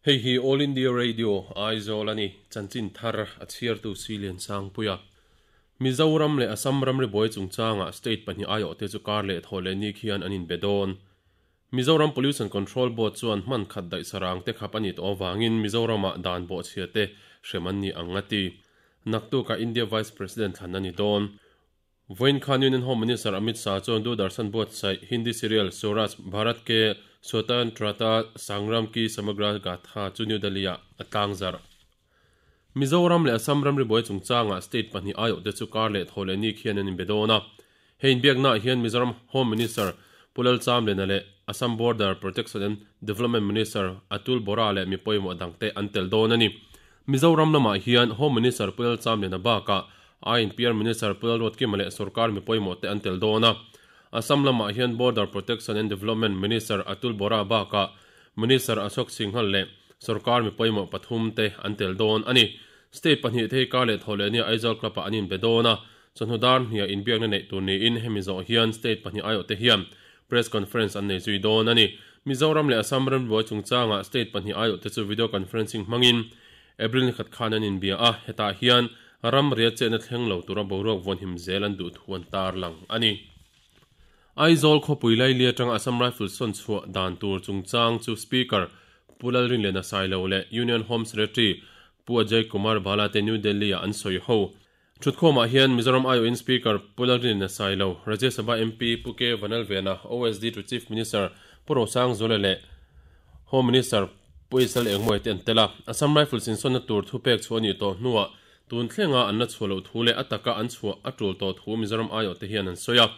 Hei hi All India Radio, Aizawl a ni. Chanchin thar a chhiartu Silian Sangpuia. Mizoram leh Assam ramri buai chungchangah state pahnih aiawhte chu kar leh thaw leh ni khian an inbe dawn. Mizoram Pollution Control Board chuan hman khat daih sarang te khap a nih tawh avangin Mizoramah dan bawhchhia te hrem an ni ang a ti. Naktukah India Vice President thlan a ni dawn. Vawiin khan Union Home Minister Amit Shah chuan Doordarshan buatsaih Hindi serial Swaraj Bharat Ke Swatantrata Sangram Ki Samagra Gatha chu New Delhi-ah a tlangzarh. Mizoram leh Assam ramri buai chungchangah state pahnih aiawhte chu kar leh thaw leh ni khian an inbe dawn a. Hei inbiaknaah hian Mizoram Home Minister Pu Lalchamlena leh Assam Border Protection and Development Minister Atul Bora leh mi pawimawh dangte an tel dawn a ni. Mizoram lamah hian Home Minister Pu Lalchamlena bakah INPR Minister Pu Lalruatkima leh sorkar mi pawimawhte an tel dawn a. Assam lamah hian Border Protection and Development Minister Atul Bora bakah Minister Ashok Singhal leh sorkar mi pawimawh pathum te an tel dawn a ni. State pahnih te hi kar leh thaw leh nia Aizawl Club ah an inbe dawn a, chawhnu dar hniah inbiakna neih tur niin hemi zawh hian state pahnih aiawhte hian press conference an nei zui dawn a ni. Mizoram leh Assam rambuai chungchangah state pahnih aiawhte chu video conferencing hmangin April ni khat khan an inbia a, hetah hian ram riat chetna thleng lo tura boruak vawnhim zel an duh thu an tarlang a ni. Aizawl khawpui laili atanga Assam Rifles sawn chhuah dan tur chungchang chu Speaker Pu Lalrinliana Sailo leh Union Home Secretary Pu Ajay Kumar Bhala te New Delhi-ah an sawi ho. Thutkhawmah hian Mizoram aiawhin Speaker Pu Lalrinliana Sailo, Rajya Sabha MP Pu K Vanlalvena, OSD to Chief Minister Pu Rosang Zuala leh Home Minister Pu Isal Engmawia te an tel a. Assam Rifles insawnna tur thupek chhuah a nih tawh hnuah Tun thlenga an la chhuah loh thu leh a taka an chhuah a tul tawh thu Mizoram aiawhte hian an sawi a.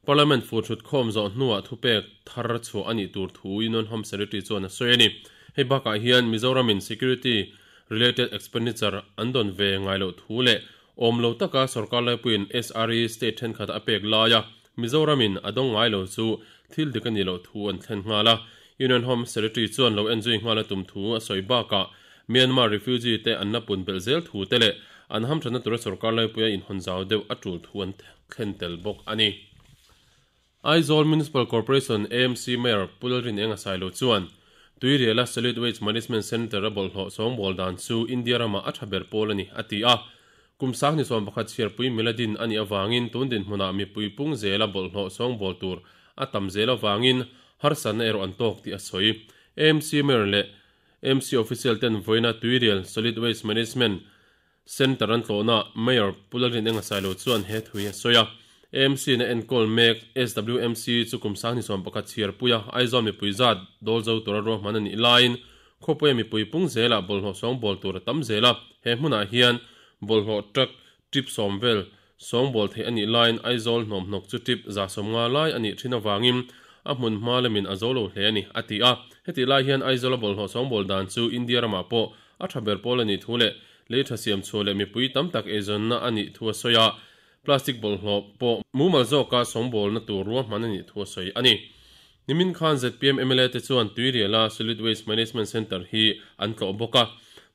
Parliament fu thut khawm zawh hnuah thupek thar chhuah a nih tur thu Union Home Secretary chuan a sawi a ni. Hei bakah hian Mizoramin security related expenditure an dawn ve ngai loh thu leh awm lo taka sorkar laipuiin SRE state thenkhat a pek laia Mizoramin a dawng ngai lo chu thil dik a nih loh thu an thlen nghal a. Union Home Secretary chuan lo enzui nghal a tum thu a sawi bakah Myanmar refugee te an la pun belh zel thu te leh an hamthatna tura sorkar laipuia inhawn zau deuh a tul thu an thlen tel bawk a ni. Aizawl Municipal Corporation, AMC, Mayor Pu Lalrinenga Sailo chuan Tuiriala Solid Waste Management Centre a bawlhhlawh sawngbawl dan chu India ramah a tha ber pawl a ni, a ti a. Kum sang ni 11 chhiarpui miladin a nih avangin tun dinhmunah mipui pung zela bawlhhlawh sawngbawl tur a tam zel avangin harsatna erawh an tawk tih a sawi. AMC Mayor leh MC official ten vawiina Tuirial Solid Waste Management Centre an tlawhna Mayor Pu Lalrinenga Sailo chuan he thui a sawi a. AMC in a enkawl mek SWMC chu kum 21 chhiarpui a Aizawl mipui zat dawl zo tura ruahman a nih laiin khawpuia mipui pung zelah bawlhhlawh sawngbawl tur a tam zel a. He hmunah hian bawlhhlawh truck trip sawm vel Sawngbawl theih a nih laiin Aizawl hnawmhnawk chu tip 150 lai a nih thin avangin a hmun hma lamin a zo lo hle a ni, a ti a. Hetih lai hian Aizawla bawlhhlawh sawngbawl dan chu India ramah pawh a tha ber pawl a nih thu leh lei tha siam chhuah leh mipui tam tak eizawnna a nih thu a sawi a, plastic bawlhhlawh pawh mumal zawka sawngbawlna tur ruahman a nih thu a sawi a ni. Nimin khan zpm mla te chuan Tuiriala Solid Waste Management Centre hi an tlawh bawk a,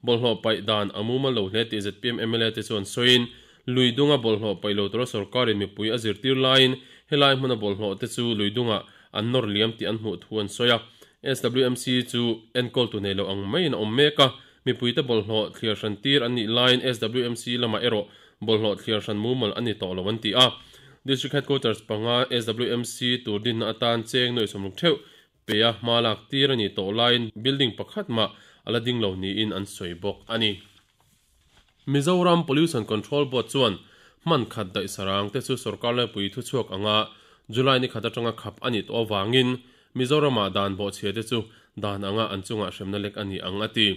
bawlhhlawh paih dan a mumal lo hle tih zpm mla te chuan sawiin, lui dunga bawlhhlawh paih lo tura sorkarin mipui a zirtir laiin helai hmuna bawlhhlawh te chu lui dungah an nawr liam tih an hmuh thu an sawi a. SWMC chu enkawltu nei lo ang maiin a awm mek a, mipuite bawlhhlawh thliar hran tir an nih laiin SWMC lamah erawh bawlhhlawh thliar hran mumal a ni tawh lo an ti a. District Headquarters panga SWMC tur dinna atan cheng nuai sawmruk theuh pe a hma lak tir a nih tawh laiin building pakhat mah a la ding lo niin an sawi bawk a ni. Mizoram Pollution Control Board chuan hman khat daih sarang te chu sorkar laipui thuchhuak anga July ni khat atanga khap a nih tawh avangin Mizoramah dan bawhchhia te chu dan anga an chungah hremna lek a ni ang a ti.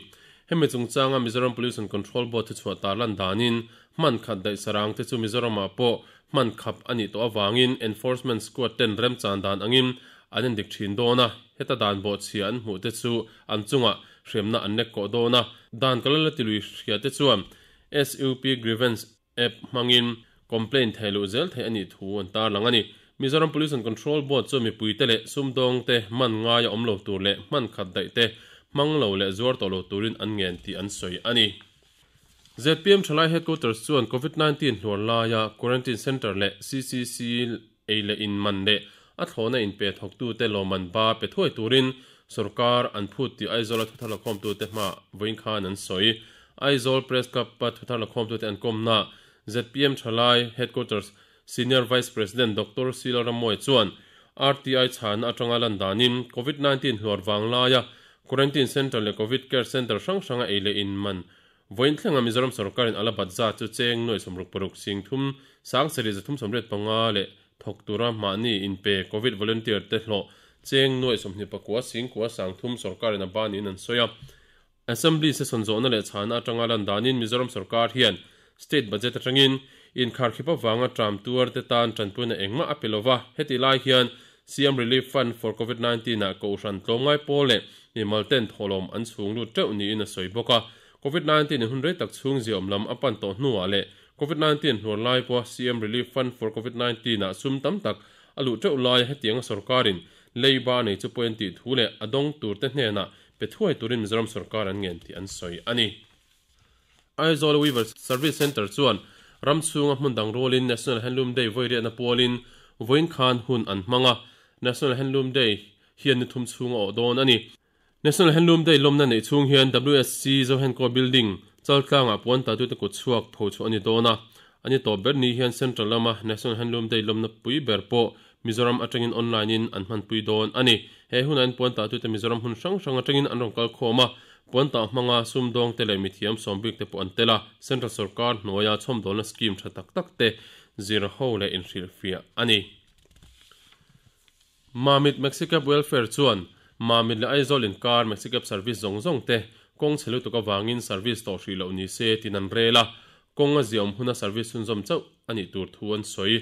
Hemi chungchanga Mizoram Pollution Control Board thuchhuah tarlan danin hman khat daih sarang te chu Mizoramah pawh hman khap a nih tawh avangin Enforcement Squad ten remchan dan angin an endik thin dawn a, heta dan bawhchhia an hmuh te chu an chungah hremna an lek kawh dawn a, dan ka la la ti lui hria te chuan SUP Grievance App hmangin complaint thei luh zel theih a nih thu an tarlang a ni. Mizoram Pollution Control Board chuan mipuite leh sumdawngte hman ngai a awm lo tur leh hman khat daih te hmang lo leh zuar tawh lo turin an ngen tih an sawi a ni. Zpm Thalai Headquarters chuan Covid 19 hluar laia Quarantine Centre leh CCC ei leh in man leh a thlawhna inpe thawktute lawmman ba pe thuai turin. Sorkar an phut tih Aizawla thuthar lakhawmtute hmaah vawiin khan an sawi. Aizawl Press Club-a thuthar lakhawmtute an kawmnaah zpm Thalai Headquarters Senior Vice President Doctor Sila Ramawia chuan RTI chhana atanga lan danin Covid 19 hluar vang laia Quarantine Centre leh Covid Care Centre hrang hranga ei leh in man vawiin thlenga Mizoram sorkarin a la bat zat chu cheng nuai 66 sing thum sang sarih 385 leh thawk tura mahni inpe Covid volunteer te hlawh cheng nuai 29 sing kua sang thum sorkarin a ban niin an sawi a. Assembly session zawhna leh chhana atanga lan danin Mizoram sorkar hian state budget atangin inkharkhip avanga tram tuar te tan tanpuina engmah a pe lova. Heti lai hian CM Relief Fund for Covid 19 ah kohhran tlawmngai pawl leh mimal ten thawhlawm an chhung lut teuh niin a sawi bawk a. Covid 19 in hun rei tak chhung ziaawm lam a pan tawh hnuah leh Covid 19 hluar lai pawha CM Relief Fund for Covid 19 ah sum tam tak a luh teuh laia hetianga sorkarin leiba nei chu pawh an tih thu leh a dawng tur te hnenah pe thuai turin Mizoram sorkar an ngen tih an sawi a ni. Aizawl Weaver Service Centre chuan ram chhunga hmun dang rualin National Handloom Day vawi riahna pualin vawiin khan hun an hmang a, National Handloom Day hian ni thum chhung a awh dawn a ni. National Handloom Day lawmna neih chhung hian WSC Zohenkaw Building Chaltlangah puan tatute kut chhuak pho chhuah a ni dawn a, a ni tawp ber ni hian Central lama National Handloom Day lawmna pui ber pawh Mizoram atangin online in an hmanpui dawn a ni. He hunah hian puan tahtute Mizoram hmun hrang hrang atangin an rawn kal khawm a, puan tah hmanga sumdawngte leh mithiam sawm bik te pawh an tel a, Central sorkar hnuaia chhawmdawlna scheme tha tak tak te zir ho leh inhrilhfiah a ni. Mamit Maxicab Welfare chuan Mamit leh Aizawl inkar Maxicab service zawng zawng te kawng chhe lutuk avangin service tawh hrih loh ni se tiin an rel a, kawng a ziaawm huna service chhunzawm chauh a nih tur thu an sawi.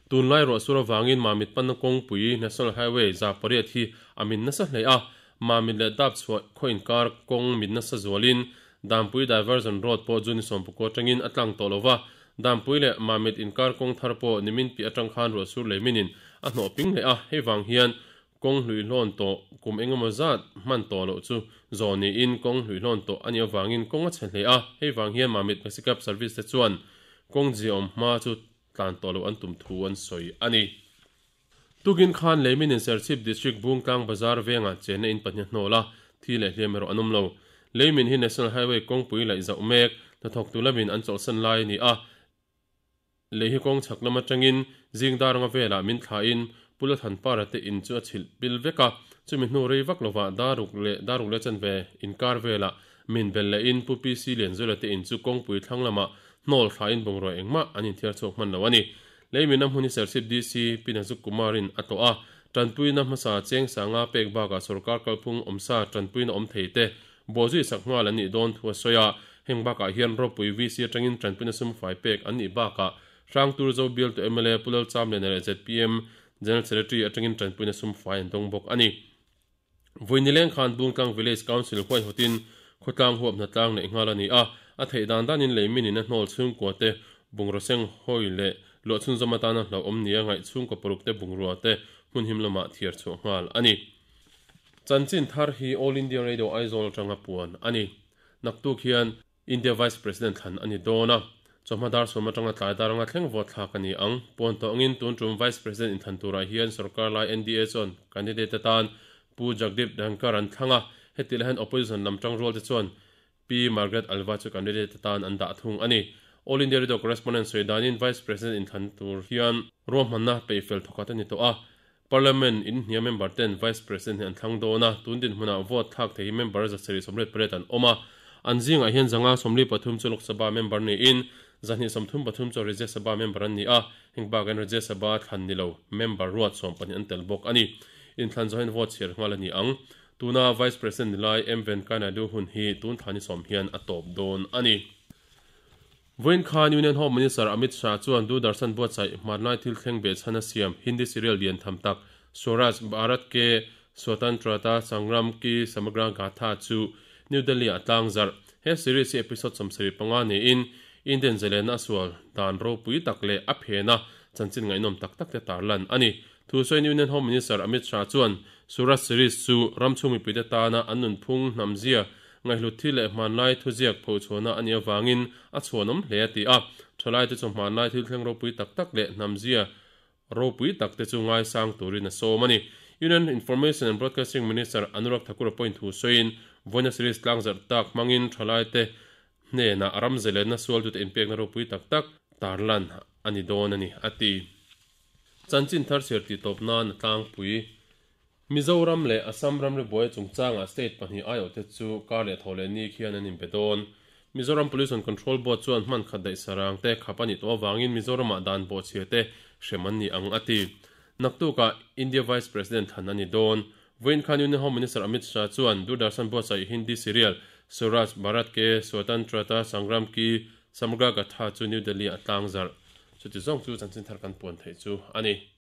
Tunlai ruahsur avangin Mamit panna kawngpui National Highway 800 hi a min nasa hle a, Mamit leh Dap chhuah khaw inkar kawng mit nasa zualin Dampui Diversion Road pawh June 19 atangin a tlang tawh lo va, Dampui leh Mamit inkar kawng thar pawh nimin piah atang khan ruahsur lei minin a hnawh ping leh a, hei vang hian kawng hlui hlawn tawh kum engemaw zat hman tawh loh chu zawh niin kawng hlui hlawn tawh a nih avangin kawng a chhe hle a, hei vang hian Mamit Maxicab Service te chuan kawng ziaawm hma chu tlan tawh loh an tum thu an sawi a ni. Tukin khan Leimin in Serchhip District Bungtlang Bazar vengah chenna in pahnih a hnawl a, thi leh hliam erawh an awm lo. Leimin hi National Highway kawngpui laih zauh mek, hnathawktu lamin an chawlhsan lai a ni a, lei hi kawng chhak lam atangin zing dar anga velah min thlahin Pu Lathanpara te in chu a chhilh pil vek a, chumi hnu rei vak lovah daruk leh daruk leh chanve inkar velah min bel lehin Pu PC Lianzuala te in chu kawngpui thlang lamah hnawl thlahin bungrua engmah an inthiar chhuak hman lo a ni. Leimin a hmun hi Serchhip DC Pi Nazuk Kumarin a tlawh a, tanpuina hmasa cheng sanga pek bakah sorkar kalphung awmsa tanpuina awm thei te bawhzui sak nghal an nih dawn thu a sawi a, heng bakah hian ropui VC atangin tanpuina sum fai pek an nih bakah Hrangtur Zo bialtu mla Pu Lalchamliana leh zpm General Secretary atangin tanpuina sum fai an dawng bawk a ni. Vui nileng khan Bungtlang Village Council huaihawtin khawtlang huap hnatlang neih nghal a ni a, a theih dan danin lei minin a hnawl chhungkua te bungraw seng hawi leh luah chhunzawm atana hlauhawm nia ngaih chhungkaw paruk te bungrua te hmun him lamah thiar chhuah nghal a ni. Chanchin thar hi All India Radio Aizawl atanga puan a ni. Naktuk hian India Vice President thlan a ni dawn a, chawhma dar sawm atanga tlai dar anga thleng vote thlak a ni ang. Puan tawh angin tun tum Vice President inthlan turah hian sorkar lai NDA chuan candidate atan Pu Jagdeep Dhankhar an thlang a, heti lai hian opposition lam tangrual te chuan Pi Margaret Alva chu candidate atan an dah thung a ni. All India Radio correspondent sawi danin Vice President inthlan tur hian ruahmanna peihfel thawkhat a ni tawh a, Parliament in hnia member ten Vice President hi an thlang dawn a, tun dinhmunah vote thlak thei hi member 788 an awm a, an zingah hian 143 chu Lok Sabha member niin 233 chu Rajya Sabha member an ni a, heng bakin Rajya Sabha thlan ni lo member ruat 12 an tel bawk a ni. Inthlan zawh hian vote chhiar nghal a ni ang. Tuna Vice President ni lai M Venkaiah Naidu hun hi tun thla ni sawm hian a tawp dawn a ni. Vawiin khan Union Home Minister Amit Shah chuan Doordarshan buatsaih hmanlai thil thleng behchhan a siam Hindi serial lian tham tak Swaraj Bharat Ke Swatantrata Sangram Ki Samagra Gatha chu New Delhi-ah a tlang zarh. He series hi episode 75 niin Indian zalena a sual dan ropui tak leh a phena chanchin ngaihnawm tak tak te tarlan a ni. Thusawiin Union Home Minister Amit Shah chuan Swaraj series chu ramchhung mipuite tana an nunphung hnamzia Ngaihhlut thil leh hmanlai thuziak phochhuahna a nih avangin a chhuanawm hle a ti a. Thalaite chu hmanlai thil thleng ropui tak tak leh hnamzia ropui tak te chu ngaisang turin a sawm a ni. Union Information and Broadcasting Minister Anurag Thakur pawhin thu sawiin, Vawiina series tlangzarh tak hmangin thalaite hnenah ram zelenna sualtute inpekna ropui tak tak tarlan a ni dawn a ni, a ti. Chanchin thar chhiar tih tawp nan a tlangpui. Mizoram leh Assam ramri buai chungchangah state pahnih aiawhte chu kar leh thaw leh ni khian an inbe dawn. Mizoram Pollution Control Board chuan hman khat daih sarang te khap a nih tawh avangin Mizoramah dan bawhchhia te hrem an ni ang a ti. Naktukah India Vice President thlan a ni dawn. Vawiin khan Union Home Minister Amit Shah chuan Doordarshan buatsaih Hindi serial Swaraj Bharat Ke Swatantrata Sangram Ki Samagra Gatha chu New Delhi-ah a tlangzarh. Chuti zawng chu chanchin thar kan puan theih chu a ni.